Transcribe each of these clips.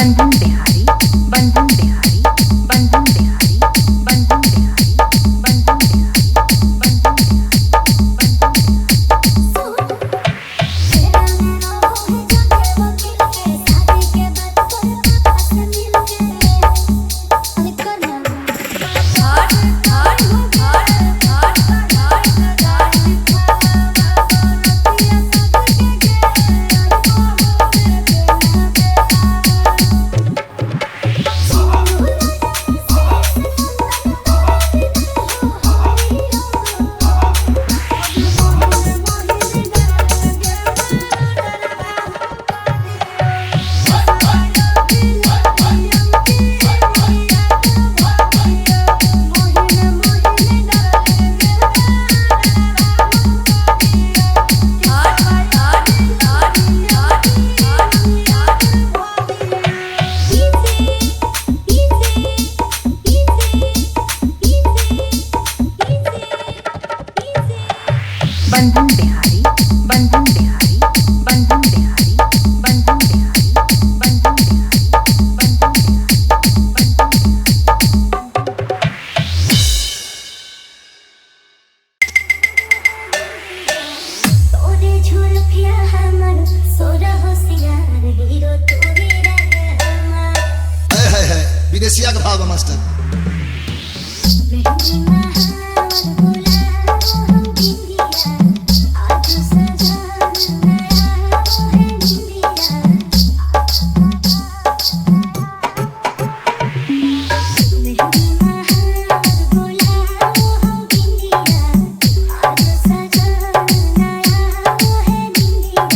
बंधन बिहारी, बंधन बिहारी, बंधन बिहारी, बंधन बिहारी, बंधन बिहारी, बंधन बिहारी, बंधन बंधन बिहारी, बंधन बिहारी, बंधन बिहारी, बंधन बिहारी, बंधन बिहारी, बंधन बिहारी, बंधन बिहारी। तोरे झुलफिया हमर सोरा होशियार हीरो तोरे रंग हमार। है है है विदेशिया के भाव बा मास्टर। मेहंदी महावर गुलाब हम बिंदिया आज सजान नया है निंदिया। मेहंदी महावर गुलाब हम बिंदिया आज सजान नया है निंदिया।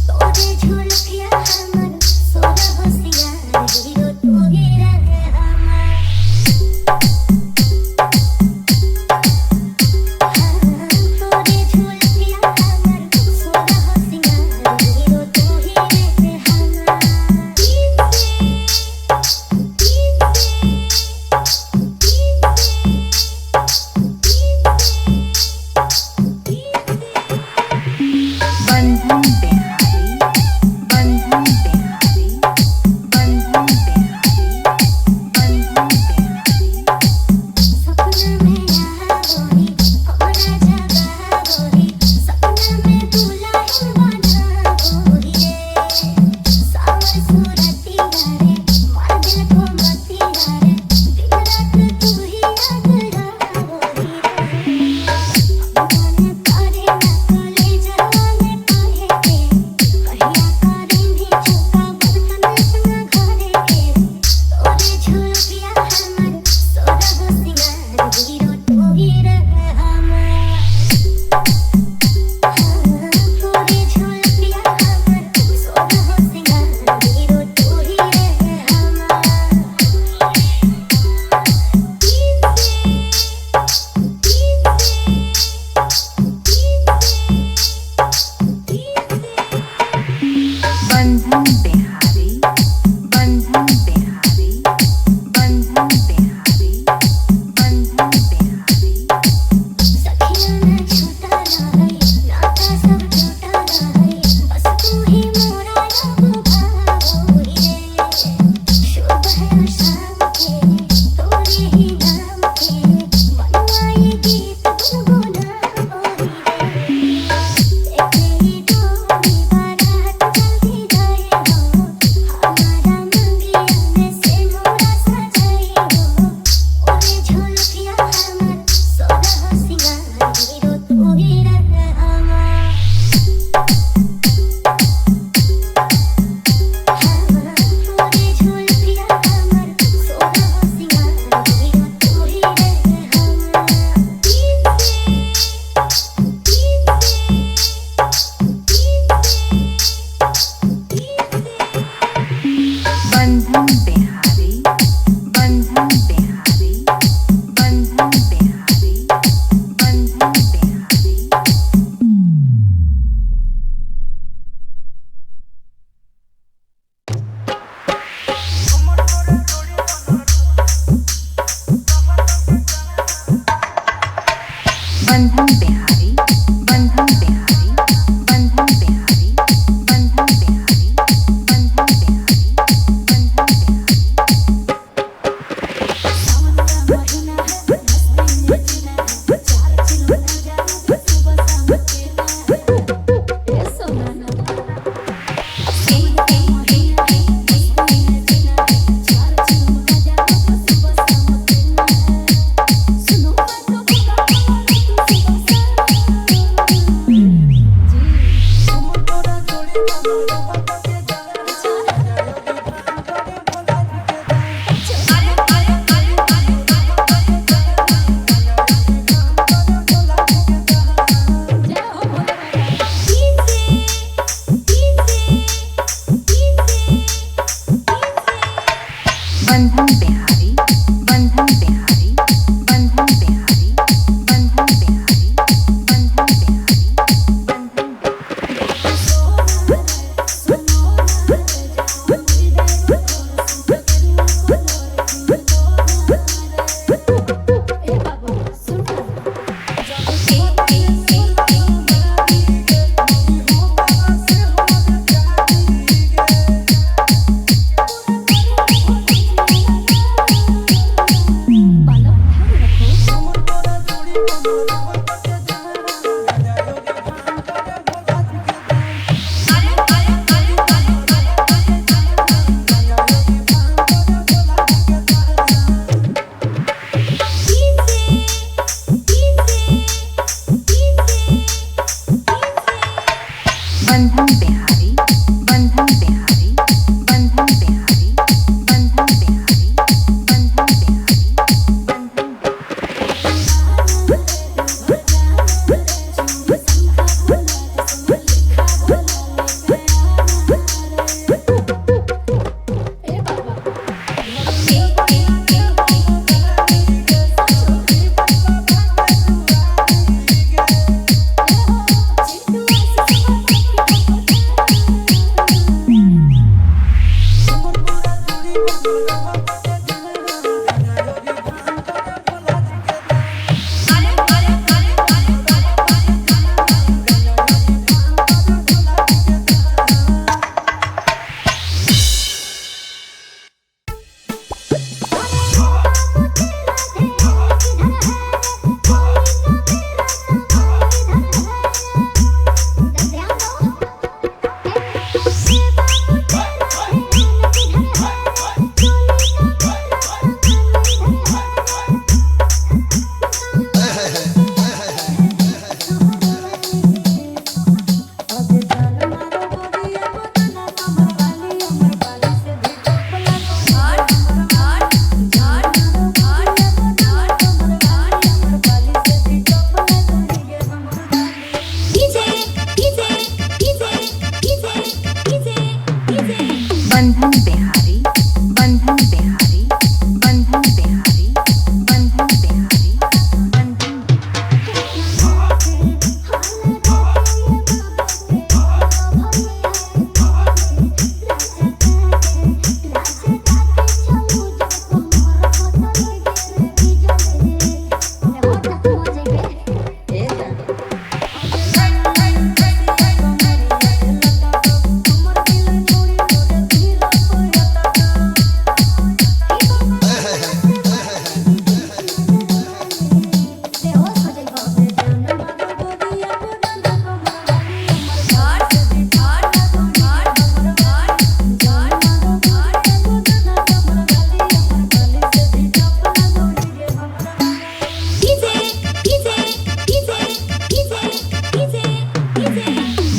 तोरे झुलफिया हमर सोरा होशियार हीरो तोरे रंग हमार। तोरे झुलफिया हमर सोरा होशियार हीरो तोरे रंग हमार। बंधन बिहारी, बंधन बिहारी, बंधन बिहारी, बंधन बिहारी। सपना में आवोही हमरा जगावोही सपना में दुल्हन बनावोही रे। सावर सूरतिया रे मार दिल को मतिया रे दिन रात तू ही याद आवोही रे। मन करे ना कॉलेजवा में पढ़े के कहिया करेंगे चौका बर्तन अपना घरे के। तोरे झुलफिया हमर सोरा होशियार हीरो तोही रंग हमार। तोरे झुलफिया हमर सोरा होशियार हीरो तोही रंग हमार। बंधन बिहारी, बंधन बिहारी, बंधन बिहारी, बंधन बिहारी। सखिया ना छूटा रहे नाता सब टूटा रहे बस तू ही मोरा रब भावोही रे। शुभ है शाम के तोरे ही नाम के मनवा ये गीत गुनगुनावोही रे। तेरी डोली बारात जल्दी जाए हो बंधन बिहारी, बंधन बिहारी, बंधन बिहारी, बंधन बिहारी, बंधन बिहारी, बंधन बंधन बिहारी, बंधन बिहारी, बंधन बिहारी, बंधन बिहारी, बंधन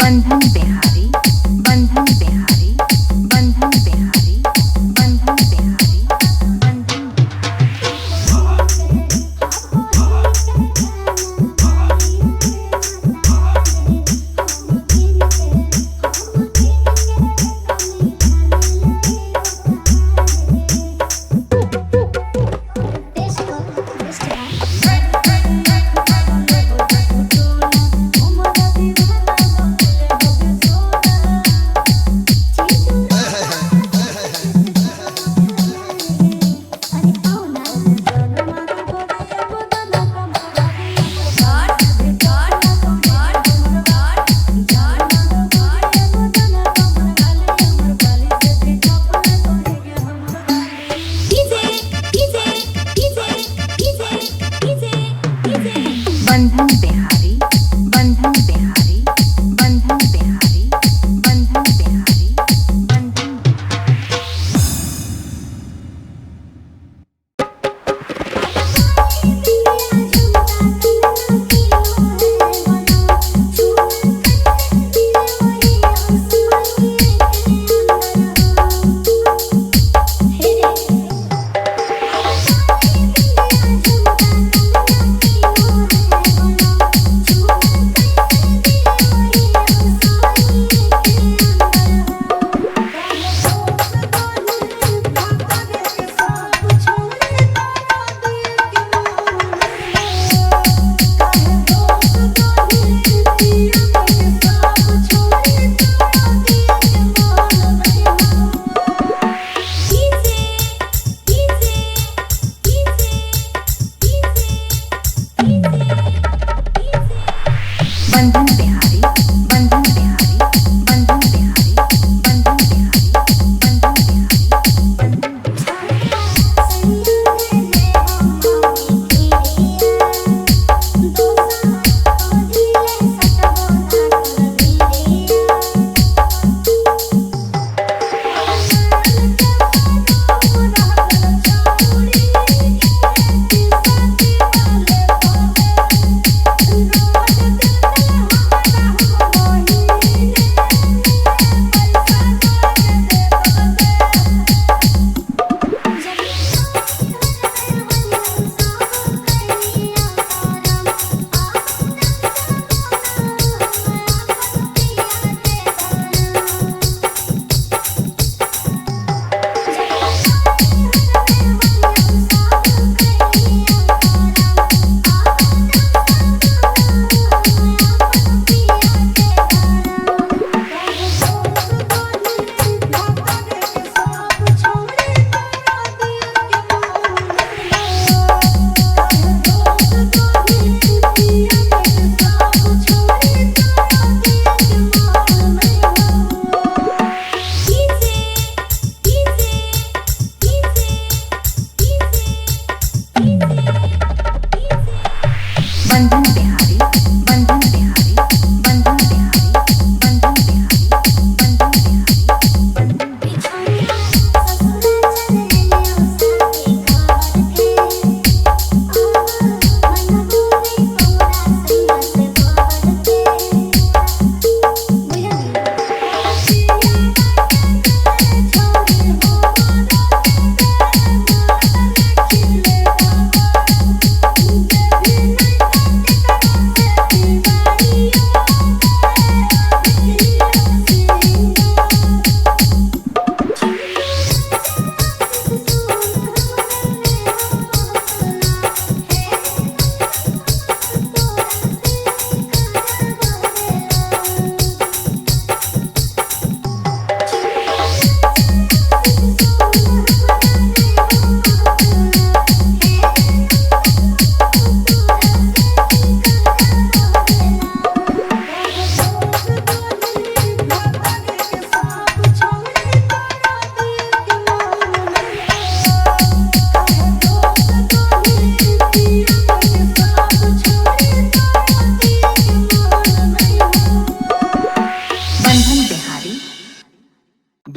बंधन बिहारी, बंधन बिहारी, बंधन बिहारी, बंधन बिहारी, बंधन Oh,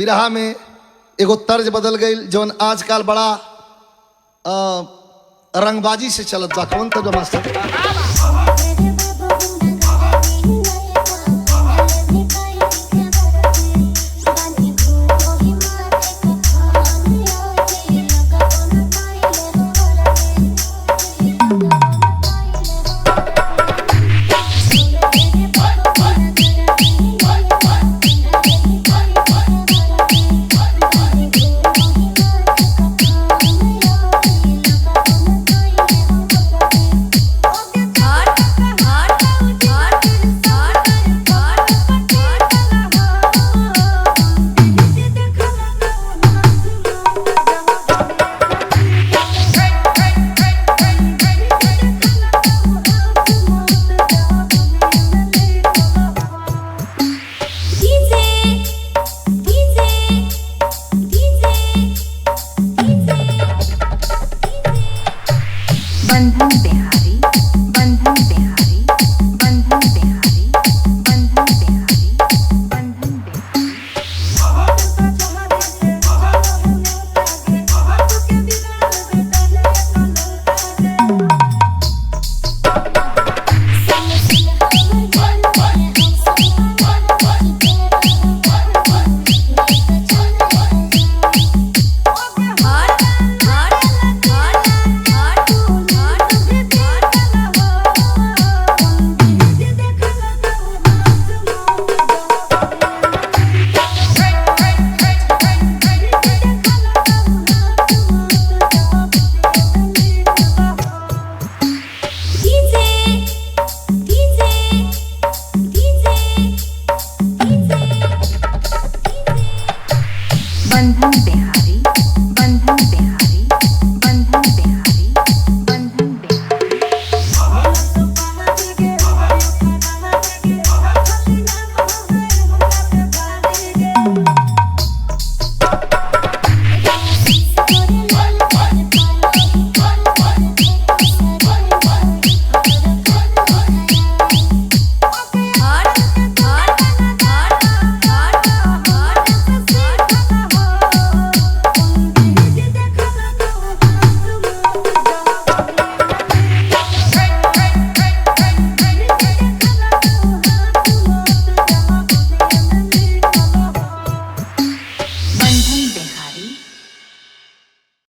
बिरहा में एगो तर्ज बदल गई जौन आजकल बड़ा रंगबाजी से चलत बा। कौन तर्ज बा मास्टर? बंधन बिहारी, बंधन बिहारी, बंधन बिहारी, बंधन बिहारी, बंधन बिहारी। बंधन बिहारी।